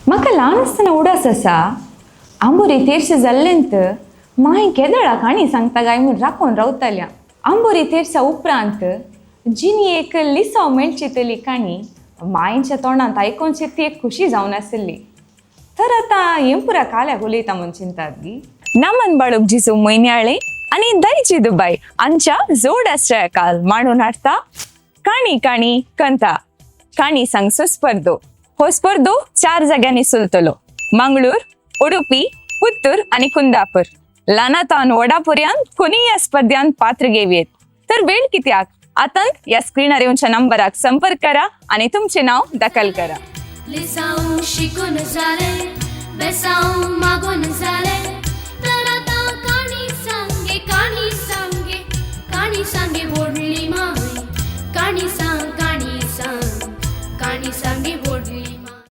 म्हाका ल्हान आसतना उडास आसा, आंबोरी तेरशे जाल्लेंत माय केदळा काणी सांगता काय म्हूण राखून रावताल्या. आंबोरी तेरसा उपरांत जिनी एक लिसांव मेळची तली काणी मांयच्या तोंडांत आयकोनची ती एक खुशी जावन आशिल्ली. तर आतां हें पुरा काल्याक उलयता म्हूण चिंतात गी. नमन बाळूक जिजू म्हयन्याळे आनी दयची दुबाय आमच्या जोड आश्रय काल मांडून हाडटा काणी काणी कंता काणी सांगचो स्पर्धो. हो स्पर्धो 4 जाग्यांनी चलतलो: मंगळूर, उडुपी, पुत्तूर आनी कुंदापूर. ल्हानातान व्हडा पर्यंत कोणीय ह्या स्पर्ध्यान पात्र घेवयेत. तर वेळ कित्याक? आतां ह्या स्क्रीनार येवच्या नंबराक संपर्क करा आनी तुमचें नांव दाखल करा. लिसांव शिकून जालें, बेसांव मागून जालें, तर आतां काणी सांगे, काणी सांगे, काणी सांगे व्हडली माय. काणी सांग, काणी सांग, काणी सांगे.